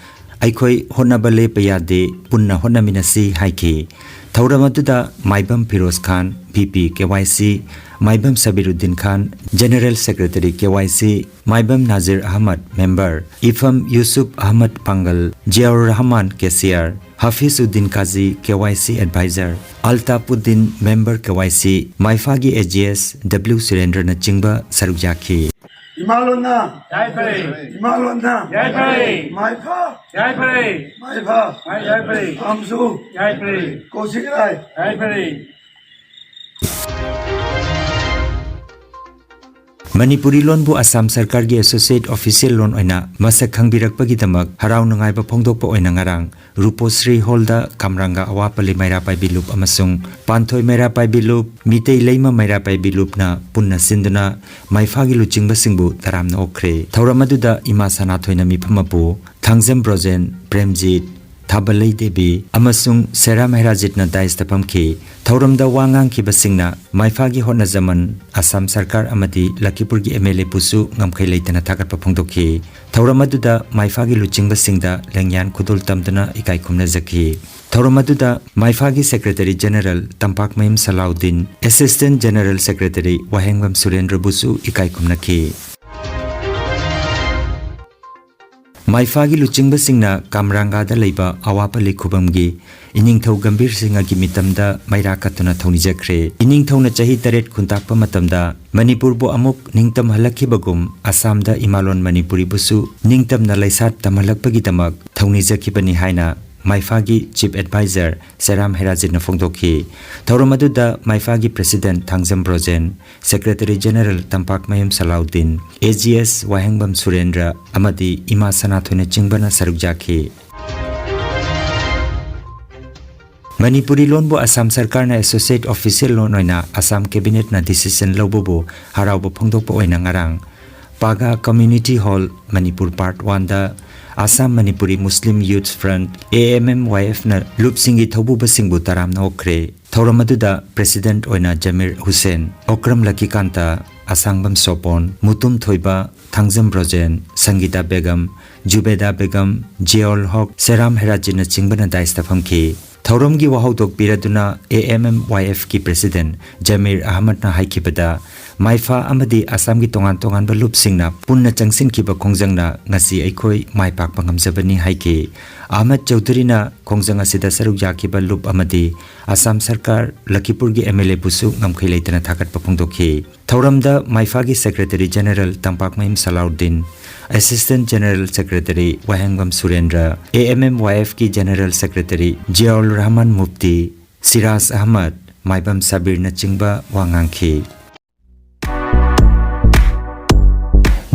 ꯑꯩꯈꯣꯏ ꯍꯣꯠꯅꯕ ꯂꯦꯞꯄ ꯌꯥꯗꯦ, ꯄꯨꯟꯅ ꯍꯣꯠꯅꯃꯤꯟꯅꯁꯤ ꯍꯥꯏꯈꯤ꯫ ꯊꯧꯔꯝ ꯑꯗꯨꯗ ꯃꯥꯏꯕꯝ ꯐꯤꯔꯣꯖ ꯈꯥꯟ, VP KYC, ꯃꯥꯏꯕꯝ ꯁꯕꯤꯔꯨꯗꯤꯟ ꯈꯥꯟ, General Secretary KYC, ꯃꯥꯏꯕꯝ ꯅꯥꯖꯤꯔ ꯑꯍꯃꯗ, member, ꯏꯐꯝ ꯌꯨꯁꯨꯞ ꯑꯍꯃꯗ ꯄꯥꯡꯒꯜ, ꯖꯤꯌꯥꯎꯔ Rahman, cashier, ꯍꯥꯐꯤꯖ Uddin ꯀꯥꯖꯤ, KYC advisor, Altaf Uddin, member KYC, ꯃꯥꯏꯐꯥꯒꯤ AGS W ꯁꯨꯔꯦꯟꯗ꯭ꯔꯅꯆꯤꯡꯕ ꯁꯔꯨꯛ ꯌꯥꯈꯤ꯫ ꯏꯃꯥꯂꯣꯟꯅ ꯌꯥꯏꯐꯔꯦ꯫ ꯏꯃꯥꯂꯣꯟꯅ ꯌꯥꯏꯐꯔꯦ꯫ ꯃꯥꯏꯐꯥ ꯌꯥꯏꯐꯔꯦ꯫ ꯃꯥꯏꯐꯥ ꯃꯥꯏ ꯌꯥꯏꯐꯔꯦ꯫ ꯄꯥꯝꯖꯨ ꯌꯥꯏꯐꯔꯦ꯫ ꯀꯣꯁꯤꯛ ꯂꯥꯏ ꯌꯥꯏꯐꯔꯦ꯫ ꯃꯅꯤꯄꯨꯔꯤ ꯂꯣꯟꯕꯨ ꯑꯁꯥꯝ ꯁꯔꯀꯥꯔꯒꯤ associate official ꯂꯣꯟ ꯑꯣꯏꯅ ꯃꯁꯛ ꯈꯪꯕꯤꯔꯛꯄꯒꯤꯗꯃꯛ ꯍꯔꯥꯎ ꯅꯨꯡꯉꯥꯏꯕ ꯐꯣꯡꯗꯣꯛꯄ ꯑꯣꯏꯅ ꯉꯔꯥꯡ ꯔꯨꯄꯣꯁ꯭ꯔꯤ ꯍꯣꯜꯗ ꯀꯥꯝꯔꯥꯡꯒꯥ ꯑꯋꯥꯄꯜꯂꯤ ꯃꯩꯔꯥ ꯄꯥꯏꯕꯤ ꯂꯨꯞ ꯑꯃꯁꯨꯡ ꯄꯥꯟꯊꯣꯏ ꯃꯩꯔꯥ ꯄꯥꯏꯕꯤ ꯂꯨꯞ, ꯃꯤꯇꯩ ꯂꯩꯃ ꯃꯩꯔꯥ ꯄꯥꯏꯕꯤ ꯂꯨꯞꯅ ꯄꯨꯟꯅ ꯁꯤꯟꯗꯨꯅ ꯃꯥꯏꯐꯥꯒꯤ ꯂꯨꯆꯤꯡꯕꯁꯤꯡꯕꯨ ꯇꯔꯥꯝꯅ ꯑꯣꯛꯈ꯭ꯔꯦ꯫ ꯊꯧꯔꯝ ꯑꯗꯨꯗ ꯏꯃꯥ ꯁꯅꯥꯊꯣꯏꯅ ꯃꯤꯐꯝ ꯃꯄꯨ, ꯊꯥꯡꯖꯝ ꯕ꯭ꯔꯣꯖꯦꯟ, ꯄ꯭ꯔꯦꯝꯖꯤꯠ, ꯊꯥꯕꯂꯩ ꯗꯦꯕꯤ ꯑꯃꯁꯨꯡ ꯁꯦꯔꯥ ꯃꯍꯦꯔꯥꯖꯤꯠꯅ dais ꯇ ꯐꯝꯈꯤ꯫ ꯊꯧꯔꯝꯗ ꯋꯥ ꯉꯥꯡꯈꯤꯕꯁꯤꯡꯅ ꯃꯥꯏꯐꯥꯒꯤ ꯍꯣꯠꯅꯖꯃꯟ, ꯑꯁꯥꯝ ꯁꯔꯀꯥꯔ ꯑꯃꯗꯤ ꯂꯈꯤꯄꯨꯔꯒꯤ MLA ꯕꯨꯁꯨ ꯉꯝꯈꯩ ꯂꯩꯇꯅ ꯊꯥꯒꯠꯄ ꯐꯣꯡꯗꯣꯛꯈꯤ꯫ ꯊꯧꯔꯝ ꯑꯗꯨꯗ ꯃꯥꯏꯐꯥꯒꯤ ꯂꯨꯆꯤꯡꯕꯁꯤꯡꯗ ꯂꯦꯡꯌꯥꯟ ꯈꯨꯗꯣꯜ ꯇꯝꯗꯨꯅ ꯏꯀꯥꯏ ꯈꯨꯝꯅꯖꯈꯤ꯫ ꯊꯧꯔꯝ ꯑꯗꯨꯗ ꯃꯥꯏꯐꯥꯒꯤ Secretary General ꯇꯝꯄꯥꯛꯃꯌꯨꯝ ꯁꯂꯥꯎꯗꯤꯟ, Assistant General Secretary ꯋꯥꯍꯦꯡꯕꯝ ꯁꯨꯔꯦꯟꯗ꯭ꯔꯕꯨꯁꯨ ꯏꯀꯥꯏ ꯈꯨꯝꯅꯈꯤ꯫ ꯃꯥꯏꯐꯥꯒꯤ ꯂꯨꯆꯤꯡꯕꯁꯤꯡꯅ ꯀꯥꯝꯔꯥꯡꯒꯥꯗ ꯂꯩꯕ ꯑꯋꯥꯄꯜꯂꯤ ꯈꯨꯕꯝꯒꯤ ꯏꯅꯤꯡꯊꯧ ꯒꯝꯚꯤꯔ ꯁꯤꯡꯍꯒꯤ ꯃꯤꯇꯝꯗ ꯃꯩꯔꯥ ꯀꯠꯇꯨꯅ ꯊꯧꯅꯤꯖꯈ꯭ꯔꯦ꯫ ꯏꯅꯤꯡꯊꯧꯅ ꯆꯍꯤ ꯇꯔꯦꯠ ꯈꯨꯟꯇꯥꯛꯄ ꯃꯇꯝꯗ ꯃꯅꯤꯄꯨꯔꯕꯨ ꯑꯃꯨꯛ ꯅꯤꯡꯇꯝꯍꯜꯂꯛꯈꯤꯕꯒꯨꯝ ꯑꯁꯥꯝꯗ ꯏꯃꯥꯂꯣꯟ ꯃꯅꯤꯄꯨꯔꯤꯕꯨꯁꯨ ꯅꯤꯡꯇꯝꯅ ꯂꯩꯁꯥꯠ ꯇꯝꯍꯜꯂꯛꯄꯒꯤꯗꯃꯛ ꯊꯧꯅꯤꯖꯈꯤꯕꯅꯤ ꯍꯥꯏꯅ ꯃꯥꯏꯐꯥꯒꯤ Chief Advisor ꯁꯦꯔꯥꯝ ꯍꯦꯔꯥꯖꯤꯠꯅ ꯐꯣꯡꯗꯣꯛꯈꯤ꯫ ꯊꯧꯔꯝ ꯑꯗꯨꯗ ꯃꯥꯏꯐꯥꯒꯤ President Thangjam Brojen, Secretary General ꯇꯝꯄꯥꯛꯃꯌꯨꯝ ꯁꯂꯥꯎꯗꯤꯟ, A G S ꯋꯥꯍꯦꯡꯕꯝ ꯁꯨꯔꯦꯟꯗ꯭ꯔ ꯑꯃꯗꯤ ꯏꯃꯥ ꯁꯅꯥꯊꯣꯏꯅꯆꯤꯡꯕꯅ ꯁꯔꯨꯛ ꯌꯥꯈꯤ꯫ ꯃꯅꯤꯄꯨꯔꯤ ꯂꯣꯟꯕꯨ ꯑꯁꯥꯝ ꯁꯔꯀꯥꯔꯅ Associate Official ꯂꯣꯟ ꯑꯣꯏꯅ ꯑꯁꯥꯝ Cabinetꯅ decision ꯂꯧꯕꯕꯨ ꯍꯔꯥꯎꯕ ꯐꯣꯡꯗꯣꯛꯄ ꯑꯣꯏꯅ ꯉꯔꯥꯡ ꯄꯥꯒꯥ Community Hall, Manipur Part Oneꯗ Assam Manipuri Muslim Youth Front, A M M Y Fꯅ ꯂꯨꯞꯁꯤꯡꯒꯤ ꯊꯧꯕꯨꯕꯁꯤꯡꯕꯨ ꯇꯔꯥꯝꯅ ꯑꯣꯛꯈ꯭ꯔꯦ꯫ ꯊꯧꯔꯝ ꯑꯗꯨꯗ President ꯑꯣꯏꯅ ꯖꯃꯤꯔ ꯍꯨꯁꯦꯟ, ꯑꯣꯀ꯭ꯔꯝ ꯂꯀꯤꯀꯥꯟꯇ, ꯑꯁꯥꯡꯕꯝ ꯁꯣꯄꯣꯟ, ꯃꯨꯇꯨꯝ ꯊꯣꯏꯕ, Thangjam Brojen, ꯁꯪꯒꯤꯇꯥ Begum, ꯖꯨꯕꯦꯗꯥ Begum, ꯖꯤꯌꯥꯎꯜ ꯍꯣꯛ, ꯁꯦꯔꯥꯝ ꯍꯦꯔꯥꯖꯤꯠꯅꯆꯤꯡꯕꯅ dais ꯄꯤꯔꯗꯨꯅ, A M M Y Fꯀꯤ President ꯖꯃꯤꯔ ꯑꯍꯃꯗꯅ ꯍꯥꯏꯈꯤꯕꯗ, ꯃꯥꯏꯐꯥ ꯑꯃꯗꯤ ꯑꯁꯥꯝꯒꯤ ꯇꯣꯉꯥꯟ ꯇꯣꯉꯥꯟꯕ ꯂꯨꯞꯁꯤꯡꯅ ꯄꯨꯟꯅ ꯆꯪꯁꯤꯟꯈꯤꯕ ꯈꯣꯡꯖꯪꯅ ꯉꯁꯤ ꯑꯩꯈꯣꯏ ꯃꯥꯏ ꯄꯥꯛꯄ ꯉꯝꯖꯕꯅꯤ ꯍꯥꯏꯈꯤ꯫ ꯑꯍꯃꯗ ꯆꯧꯙꯨꯔꯤꯅ ꯈꯣꯡꯖꯪ ꯑꯁꯤꯗ ꯁꯔꯨꯛ ꯌꯥꯈꯤꯕ ꯂꯨꯞ ꯑꯃꯗꯤ ꯑꯁꯥꯝ ꯁꯔꯀꯥꯔ, ꯂꯈꯤꯄꯨꯔꯒꯤ M L Aꯕꯨꯁꯨ ꯉꯝꯈꯩ ꯂꯩꯇꯅ ꯊꯥꯒꯠꯄ ꯐꯣꯡꯗꯣꯛꯈꯤ꯫ ꯊꯧꯔꯝꯗ ꯃꯥꯏꯐꯥꯒꯤ Secretary General ꯇꯝꯄꯥꯛꯃꯌꯨꯝ ꯁꯂꯥꯎꯗꯤꯟ, Assistant General Secretary Wahengbam ꯁꯨꯔꯦꯟꯗ꯭ꯔ, A M M Y Fꯀꯤ General Secretary ꯖꯤꯌꯥꯎꯜ Rahman Mufti, Siraj Ahmad, ꯃꯥꯏꯕꯝ ꯁꯥꯕꯤꯔꯅꯆꯤꯡꯕ ꯋꯥ ꯉꯥꯡꯈꯤ꯫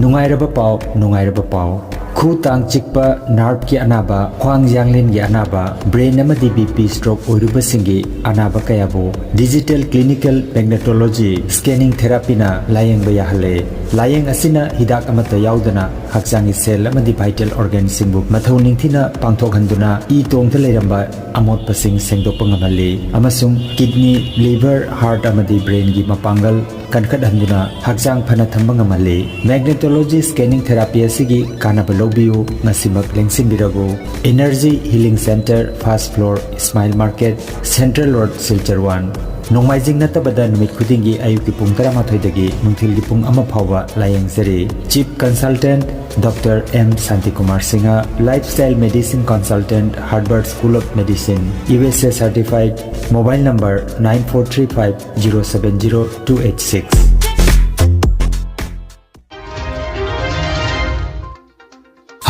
ꯅꯨꯡꯉꯥꯏꯔꯕ ꯄꯥꯎ, ꯅꯨꯡꯉꯥꯏꯔꯕ ꯄꯥꯎ꯫ ꯈꯨ ꯇꯥꯡ ꯆꯤꯛꯄ, nerveꯀꯤ ꯑꯅꯥꯕ, ꯈ꯭ꯋꯥꯡ ꯌꯥꯡꯂꯦꯟꯒꯤ ꯑꯅꯥꯕ, brain ꯑꯃꯗꯤ B P stroke ꯑꯣꯏꯔꯨꯕꯁꯤꯡꯒꯤ ꯑꯅꯥꯕ ꯀꯌꯥꯕꯨ digital clinical magnetology scanning therapyꯅ ꯂꯥꯌꯦꯡꯕ ꯌꯥꯍꯜꯂꯦ꯫ ꯂꯥꯌꯦꯡ ꯑꯁꯤꯅ ꯍꯤꯗꯥꯛ ꯑꯃꯠꯇ ꯌꯥꯎꯗꯅ ꯍꯛꯆꯥꯡꯒꯤ cell ꯑꯃꯗꯤ vital organꯁꯤꯡꯕꯨ ꯃꯊꯧ ꯅꯤꯡꯊꯤꯅ ꯄꯥꯡꯊꯣꯛꯍꯟꯗꯨꯅ ꯏ ꯇꯣꯡꯗ ꯂꯩꯔꯝꯕ ꯑꯃꯣꯠꯄꯁꯤꯡ ꯁꯦꯡꯗꯣꯛꯄ ꯉꯝꯍꯜꯂꯤ ꯑꯃꯁꯨꯡ kidney, liver, heart ꯑꯃꯗꯤ brainꯒꯤ ꯃꯄꯥꯡꯒꯜ ꯀꯟꯈꯠꯍꯟꯗꯨꯅ ꯍꯛꯆꯥꯡ ꯐꯅ ꯊꯝꯕ ꯉꯝꯍꯜꯂꯤ꯫ Magnetology scanning therapy ꯑꯁꯤꯒꯤ ꯀꯥꯟꯅꯕ ꯂꯧꯕꯤꯌꯨ, ꯉꯁꯤꯃꯛ ꯂꯦꯡꯁꯤꯟꯕꯤꯔꯕꯨ꯫ Energy Healing Center, first floor, Smile Market, Central Road, Silchar one꯫ ꯅꯣꯡꯃꯥꯏꯖꯤꯡ ꯅꯠꯇꯕꯗ ꯅꯨꯃꯤꯠ ꯈꯨꯗꯤꯡꯒꯤ ꯑꯌꯨꯛꯀꯤ ꯄꯨꯡ ꯇꯔꯥꯃꯥꯊꯣꯏꯗꯒꯤ ꯅꯨꯡꯊꯤꯜꯒꯤ ꯄꯨꯡ ꯑꯃ ꯐꯥꯎꯕ ꯂꯥꯌꯦꯡꯖꯔꯤ꯫ Chief Consultant Doctor M Shantikumar Singha, Lifestyle Medicine Consultant, Harvard School of Medicine, U S A certified, mobile number nine four three five zero seven zero two eight six.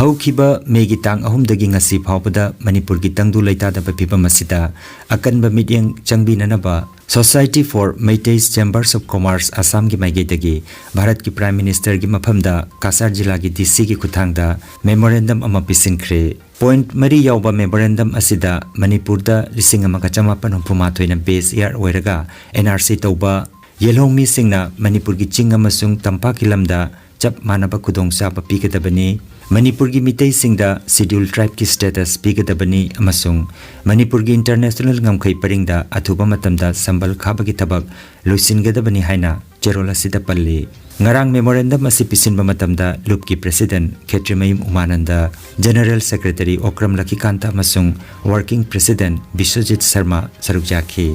ꯍꯧꯈꯤꯕ ꯃꯦꯒꯤ ꯇꯥꯡ ꯑꯍꯨꯝꯗꯒꯤ ꯉꯁꯤ ꯐꯥꯎꯕꯗ ꯃꯅꯤꯄꯨꯔꯒꯤ ꯇꯪꯗꯨ ꯂꯩꯇꯥꯗꯕ ꯐꯤꯕꯝ ꯑꯁꯤꯗ ꯑꯀꯟꯕ ꯃꯤꯠꯌꯦꯡ ꯆꯪꯕꯤꯅꯅꯕ Society for Meiteis Chambers of Commerce ꯑꯁꯥꯝꯒꯤ ꯃꯥꯏꯀꯩꯗꯒꯤ ꯚꯥꯔꯠꯀꯤ Prime Ministerꯒꯤ ꯃꯐꯝꯗ ꯀꯥꯁꯥꯔ ꯖꯤꯂꯥꯒꯤ DCꯒꯤ ꯈꯨꯠꯊꯥꯡꯗ memorandum ꯑꯃ ꯄꯤꯁꯤꯟꯈ꯭ꯔꯦ꯫ Point ꯃꯔꯤ ꯌꯥꯎꯕ memorandum ꯑꯁꯤꯗ ꯃꯅꯤꯄꯨꯔꯗ ꯂꯤꯁꯤꯡ ꯑꯃꯒ ꯆꯃꯥꯄꯟ ꯍꯨꯝꯐꯨ ꯃꯥꯊꯣꯏꯅ base year ꯑꯣꯏꯔꯒ NRC ꯇꯧꯕ ꯌꯦꯜꯍꯧꯃꯤꯁꯤꯡꯅ ꯃꯅꯤꯄꯨꯔꯒꯤ ꯆꯤꯡ ꯑꯃꯁꯨꯡ ꯇꯝꯄꯥꯛꯀꯤ ꯂꯝꯗ ꯆꯞ ꯃꯥꯟꯅꯕ ꯈꯨꯗꯣꯡꯆꯥꯕ ꯄꯤꯒꯗꯕꯅꯤ꯫ ꯃꯅꯤꯄꯨꯔꯒꯤ ꯃꯤꯇꯩꯁꯤꯡꯗ Scheduled Tribeꯀꯤ status ꯄꯤꯒꯗꯕꯅꯤ ꯑꯃꯁꯨꯡ ꯃꯅꯤꯄꯨꯔꯒꯤ international ꯉꯝꯈꯩ ꯄꯔꯤꯡꯗ ꯑꯊꯨꯕ ꯃꯇꯝꯗ ꯁꯝꯕꯜ ꯈꯥꯕꯒꯤ ꯊꯕꯛ ꯂꯣꯏꯁꯤꯟꯒꯗꯕꯅꯤ ꯍꯥꯏꯅ ꯆꯦꯔꯣꯜ ꯑꯁꯤꯗ ꯄꯜꯂꯤ꯫ ꯉꯔꯥꯡ memorandum ꯑꯁꯤ ꯄꯤꯁꯤꯟꯕ ꯃꯇꯝꯗ ꯂꯨꯞꯀꯤ President ꯈꯦꯇ꯭ꯔꯤꯃꯌꯨꯝ ꯎꯃꯥꯅꯟꯗ, General Secretary ꯑꯣꯀ꯭ꯔꯝ ꯂꯈꯤꯀꯥꯟꯇ ꯑꯃꯁꯨꯡ Working President ꯕꯤꯁ꯭ꯋꯖꯤꯠ ꯁꯔꯃ ꯁꯔꯨꯛ ꯌꯥꯈꯤ꯫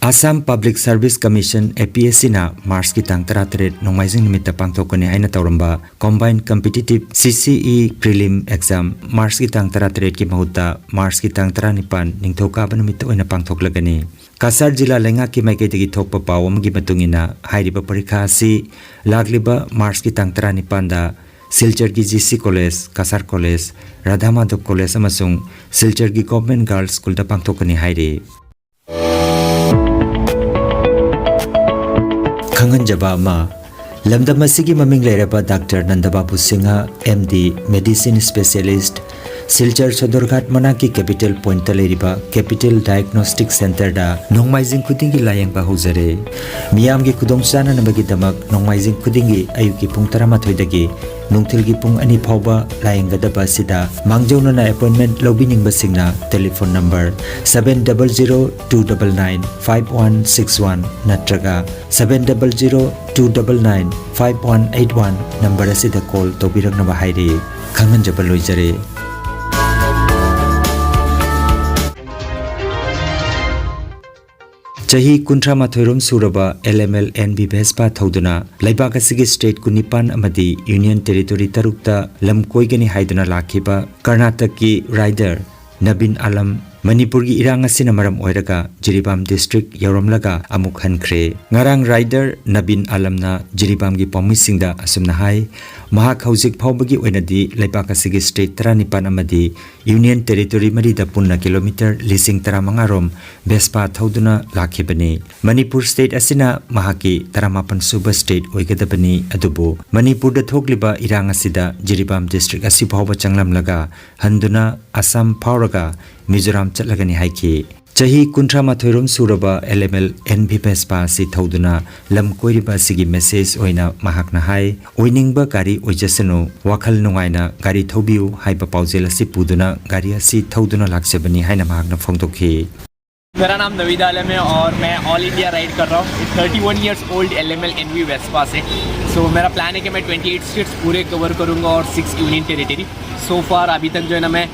Assam Public Service Commission, APSCꯅ Marchꯀꯤ ꯇꯥꯡ ꯇꯔꯥꯇꯔꯦꯠ ꯅꯣꯡꯃꯥꯏꯖꯤꯡ ꯅꯨꯃꯤꯠꯇ ꯄꯥꯡꯊꯣꯛꯀꯅꯤ ꯍꯥꯏꯅ ꯇꯧꯔꯝꯕ Combined Competitive CCE Prelim Exam Marchꯀꯤ ꯇꯥꯡ ꯇꯔꯥꯇꯔꯦꯠꯀꯤ ꯃꯍꯨꯠꯇ Marchꯀꯤ ꯇꯥꯡ ꯇꯔꯥꯅꯤꯄꯥꯟ ꯅꯤꯡꯊꯧꯀꯥꯕ ꯅꯨꯃꯤꯠꯇ ꯑꯣꯏꯅ ꯄꯥꯡꯊꯣꯛꯂꯒꯅꯤ꯫ ꯀꯥꯁꯥꯔ ꯖꯤꯂꯥ ꯂꯩꯉꯥꯛꯀꯤ ꯃꯥꯏꯀꯩꯗꯒꯤ ꯊꯣꯛꯄ ꯄꯥꯎ ꯑꯃꯒꯤ ꯃꯇꯨꯡ ꯏꯟꯅ, ꯍꯥꯏꯔꯤꯕ ꯄꯔꯤꯈꯥ ꯑꯁꯤ ꯂꯥꯛꯂꯤꯕ Marchꯀꯤ ꯇꯥꯡ ꯇꯔꯥꯅꯤꯄꯥꯟꯗ ꯁꯤꯜꯆꯔꯒꯤ GC College, ꯀꯥꯁꯥꯔ College, Radha Madhab College ꯑꯃꯁꯨꯡ ꯁꯤꯜꯆꯔꯒꯤ Government Girls Schoolꯗ ꯄꯥꯡꯊꯣꯛꯀꯅꯤ ꯍꯥꯏꯔꯤ꯫ ꯈꯪꯍꯟꯖꯕ ꯑꯃ, ꯂꯝꯗꯝ ꯑꯁꯤꯒꯤ ꯃꯃꯤꯡ ꯂꯩꯔꯕ doctor Nandababu Singh, MD, Medicine Specialist, Silchar Sadarghat ꯃꯅꯥꯛꯀꯤ Capital Pointꯇ ꯂꯩꯔꯤꯕ Capital Diagnostic Centreꯗ ꯅꯣꯡꯃꯥꯏꯖꯤꯡ ꯈꯨꯗꯤꯡꯒꯤ ꯂꯥꯌꯦꯡꯕ ꯍꯧꯖꯔꯦ꯫ ꯃꯤꯌꯥꯝꯒꯤ ꯈꯨꯗꯣꯡꯆꯥꯅꯅꯕꯒꯤꯗꯃꯛ ꯅꯣꯡꯃꯥꯏꯖꯤꯡ ꯈꯨꯗꯤꯡꯒꯤ ꯑꯌꯨꯛꯀꯤ ꯄꯨꯡ ꯇꯔꯥꯃꯥꯊꯣꯏꯗꯒꯤ ꯅꯨꯡꯊꯤꯜꯒꯤ ꯄꯨꯡ ꯑꯅꯤ ꯐꯥꯎꯕ ꯂꯥꯌꯦꯡꯒꯗꯕ ꯑꯁꯤꯗ ꯃꯥꯡꯖꯧꯅꯅ appointment ꯂꯧꯕꯤꯅꯤꯡꯕꯁꯤꯡꯅ telephone number seven double zero two double nine five one six one ꯅꯠꯇ꯭ꯔꯒ seven double zero two double nine five one eight one number ꯑꯁꯤꯗ call ꯇꯧꯕꯤꯔꯛꯅꯕ ꯍꯥꯏꯔꯤ꯫ ꯈꯪꯍꯟꯖꯕ ꯂꯣꯏꯖꯔꯦ꯫ ꯆꯍꯤ ꯀꯨꯟꯊ꯭ꯔꯥ ꯃꯥꯊꯣꯏ ꯔꯣꯝ ꯁꯨꯔꯕ LML NV Vespa ꯊꯧꯗꯨꯅ ꯂꯩꯕꯥꯛ ꯑꯁꯤꯒꯤ state ꯀꯨꯟꯅꯤꯄꯥꯟ ꯑꯃꯗꯤ Union Territory ꯇꯔꯨꯛꯇ ꯂꯝ ꯀꯣꯏꯒꯅꯤ ꯍꯥꯏꯗꯨꯅ ꯂꯥꯛꯈꯤꯕ ꯀꯔꯅꯥꯇꯛꯀꯤ rider ꯅꯕꯤꯟ ꯑꯥꯂꯝ ꯃꯅꯤꯄꯨꯔꯒꯤ ꯏꯔꯥꯡ ꯑꯁꯤꯅ ꯃꯔꯝ ꯑꯣꯏꯔꯒ ꯖꯤꯔꯤꯕꯥꯝ ꯗꯤꯁꯇ꯭ꯔꯤꯛ ꯌꯧꯔꯝꯂꯒ ꯑꯃꯨꯛ ꯍꯟꯈ꯭ꯔꯦ꯫ ꯉꯔꯥꯡ ꯔꯥꯏꯗꯔ ꯅꯕꯤꯟ ꯑꯥꯂꯝꯅ ꯖꯤꯔꯤꯕꯥꯝꯒꯤ ꯄꯥꯎꯃꯤꯁꯤꯡꯗ ꯑꯁꯨꯝꯅ ꯍꯥꯏ, ꯃꯍꯥꯛ ꯍꯧꯖꯤꯛ ꯐꯥꯎꯕꯒꯤ ꯑꯣꯏꯅꯗꯤ ꯂꯩꯕꯥꯛ ꯑꯁꯤꯒꯤ ꯁ꯭ꯇꯦꯠ ꯇꯔꯥꯅꯤꯄꯥꯟ ꯑꯃꯗꯤ ꯌꯨꯅꯤꯌꯟ ꯇꯦꯔꯤꯇꯣꯔꯤ ꯃꯔꯤꯗ ꯄꯨꯟꯅ ꯀꯤꯂꯣꯃꯤꯇꯔ ꯂꯤꯁꯤꯡ ꯇꯔꯥꯃꯉꯥ ꯔꯣꯝ ꯚꯦꯁꯄꯥ ꯊꯧꯗꯨꯅ ꯂꯥꯛꯈꯤꯕꯅꯤ꯫ ꯃꯅꯤꯄꯨꯔ ꯁ꯭ꯇꯦꯠ ꯑꯁꯤꯅ ꯃꯍꯥꯛꯀꯤ ꯇꯔꯥꯃꯥꯄꯟ ꯁꯨꯕ ꯁ꯭ꯇꯦꯠ ꯑꯣꯏꯒꯗꯕꯅꯤ, ꯑꯗꯨꯕꯨ ꯃꯅꯤꯄꯨꯔꯗ ꯊꯣꯛꯂꯤꯕ ꯏꯔꯥꯡ ꯑꯁꯤꯗ ꯖꯤꯔꯤꯕꯥꯝ ꯗꯤꯁꯇ꯭ꯔꯤꯛ ꯑꯁꯤ ꯐꯥꯎꯕ ꯆꯪꯂꯝꯂꯒ ꯍꯟꯗꯨꯅ ꯑꯁꯥꯝ ꯐꯥꯎꯔꯒ ꯃꯤꯖꯣꯔꯥꯝ ꯆꯠꯂꯒꯅꯤ ꯍꯥꯏꯈꯤ꯫ ꯆꯍꯤ ꯀꯨꯟꯊ꯭ꯔꯥ ꯃꯥꯊꯣꯏ ꯔꯣꯝ ꯁꯨꯔꯕ L M L N V Vespa ꯑꯁꯤ ꯊꯧꯗꯨꯅ ꯂꯝ ꯀꯣꯏꯔꯤꯕ ꯑꯁꯤꯒꯤ ꯃꯦꯁꯦꯖ ꯑꯣꯏꯅ ꯃꯍꯥꯛꯅ ꯍꯥꯏ, ꯑꯣꯏꯅꯤꯡꯕ ꯒꯥꯔꯤ ꯑꯣꯏꯖꯁꯅꯨ, ꯋꯥꯈꯜ ꯅꯨꯡꯉꯥꯏꯅ ꯒꯥꯔꯤ ꯊꯧꯕꯤꯌꯨ ꯍꯥꯏꯕ ꯄꯥꯎꯖꯦꯜ ꯑꯁꯤ ꯄꯨꯗꯨꯅ ꯒꯥꯔꯤ ꯑꯁꯤ ꯊꯧꯗꯨꯅ ꯂꯥꯛꯆꯕꯅꯤ ꯍꯥꯏꯅ ꯃꯍꯥꯛꯅ ꯐꯣꯡꯗꯣꯛꯈꯤ꯫ मेरा नाम नवीद आलम है और मैं ऑल इंडिया राइड कर रहा हूँ। Thirty one years old L M L N V Vespa से। सो मेरा प्लान है कि मैं ट्वेंटी एट स्टेट्स पूरे कवर करूँगा और six union territory. So far अभी तक जो है ना, मैं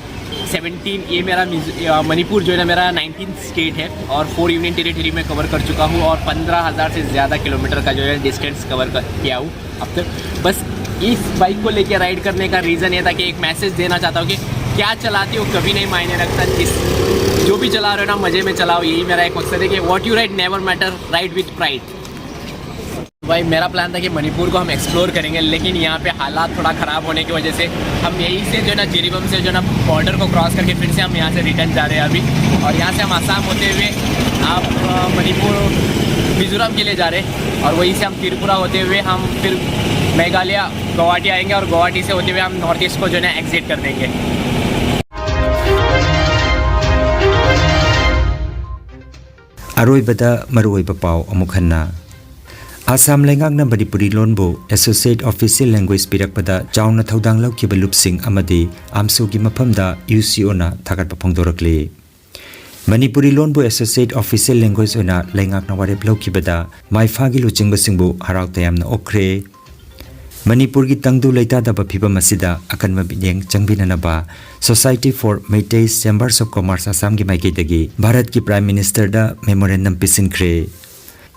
सेवनटीन, ये मेरा मिज- अ, मणिपुर जो है ना, मेरा नाइनटीन स्टेट है और फोर यूनियन टेरिटरी में कवर कर चुका हूँ और पन्द्रह हज़ार से ज़्यादा किलोमीटर का जो है डिस्टेंस कवर कर किया हूँ अब तक। बस इस बाइक को लेके राइड करने का रीज़न ये था कि एक मैसेज देना चाहता हूँ कि क्या चलाते हो कभी नहीं मायने रखता। जिस जो भी चला रहे हो ना, मज़े में चलाओ। यही मेरा एक मकसद है कि what you ride never matter, ride with pride। भाई, मेरा प्लान था कि मणिपुर को हम एक्सप्लोर करेंगे, लेकिन यहाँ पे हालात थोड़ा ख़राब होने की वजह से हम यहीं से जो है ना, जिरीबम से जो है ना, बॉर्डर को क्रॉस करके फिर से हम यहाँ से रिटर्न जा रहे हैं अभी। और यहाँ से हम आसाम होते हुए आप अ, मणिपुर, मिजोरम के लिए जा रहे हैं और वहीं से हम त्रिपुरा होते हुए हम फिर मेघालय, गुवाहाटी आएंगे और गुवाहाटी से होते हुए हम नॉर्थ ईस्ट को जो है ना, एग्जिट कर देंगे। ꯑꯔꯣꯏꯕꯗ ꯃꯔꯨꯑꯣꯏꯕ ꯄꯥꯎ ꯑꯃꯨꯛ ꯍꯟꯅ꯫ ꯑꯁꯥꯝ ꯂꯩꯉꯥꯛꯅ ꯃꯅꯤꯄꯨꯔꯤ ꯂꯣꯟꯕꯨ ꯑꯦꯁꯣꯁꯤꯌꯦꯠ ꯑꯣꯐꯤꯁꯤꯌꯦꯜ ꯂꯦꯡꯒ꯭ꯋꯦꯖ ꯄꯤꯔꯛꯄꯗ ꯆꯥꯎꯅ ꯊꯧꯗꯥꯡ ꯂꯧꯈꯤꯕ ꯂꯨꯞꯁꯤꯡ ꯑꯃꯗꯤ ꯑꯥꯝꯁꯨꯒꯤ ꯃꯐꯝꯗ ꯌꯨ ꯁꯤ ꯑꯣꯅ ꯊꯥꯒꯠꯄ ꯐꯣꯡꯗꯣꯔꯛꯂꯤ꯫ ꯃꯅꯤꯄꯨꯔꯤ ꯂꯣꯟꯕꯨ ꯑꯦꯁꯣꯁꯤꯌꯦꯠ ꯑꯣꯐꯤꯁꯤꯌꯦꯜ ꯂꯦꯡꯒ꯭ꯋꯦꯖ ꯑꯣꯏꯅ ꯂꯩꯉꯥꯛꯅ ꯋꯥꯔꯦꯞ ꯂꯧꯈꯤꯕꯗ ꯃꯥꯏꯐꯥꯒꯤ ꯂꯨꯆꯤꯡꯕꯁꯤꯡꯕꯨ ꯍꯔꯥꯎ ꯇꯌꯥꯝꯅ ꯑꯣꯛꯈ꯭ꯔꯦ꯫ ꯃꯅꯤꯄꯨꯔꯒꯤ ꯇꯪꯗꯨ ꯂꯩꯇꯥꯗꯕ ꯐꯤꯕꯝ ꯑꯁꯤꯗ ꯑꯀꯟꯕ ꯃꯤꯠꯌꯦꯡ ꯆꯪꯕꯤꯅꯅꯕ Society for Meiteis Chambers of Commerce ꯑꯁꯥꯝꯒꯤ ꯃꯥꯏꯀꯩꯗꯒꯤ ꯚꯥꯔꯠꯀꯤ ꯄ꯭ꯔꯥꯏꯝ ꯃꯤꯅꯤꯁꯇꯔꯗ ꯃꯦꯃꯣꯔꯦꯟꯗꯝ ꯄꯤꯁꯤꯟꯈ꯭ꯔꯦ꯫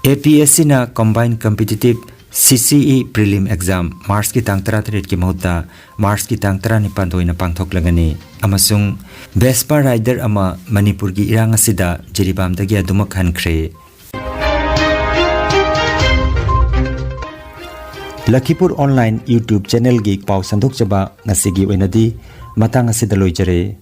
ꯑꯦ ꯄꯤ ꯑꯦꯁ ꯁꯤꯅ combine competitive CCE prelim exam Marchꯀꯤ ꯇꯥꯡ ꯇꯔꯥꯇꯔꯦꯠꯀꯤ ꯃꯍꯨꯠꯇ Marchꯀꯤ ꯇꯥꯡ ꯇꯔꯥꯅꯤꯄꯥꯟꯗ ꯑꯣꯏꯅ ꯄꯥꯡꯊꯣꯛꯂꯒꯅꯤ꯫ ꯑꯃꯁꯨꯡ Vespa rider ꯑꯃ ꯃꯅꯤꯄꯨꯔꯒꯤ ꯏꯔꯥꯡ ꯑꯁꯤꯗ ꯖꯤꯔꯤꯕꯥꯝꯗꯒꯤ ꯑꯗꯨꯃꯛ ꯍꯟꯈ꯭ꯔꯦ꯫ ꯂꯈꯤꯄꯨꯔ online YouTube channelꯒꯤ ꯄꯥꯎ ꯁꯟꯗꯣꯛꯆꯕ ꯉꯁꯤꯒꯤ ꯑꯣꯏꯅꯗꯤ ꯃꯇꯥꯡ ꯑꯁꯤꯗ ꯂꯣꯏꯖꯔꯦ꯫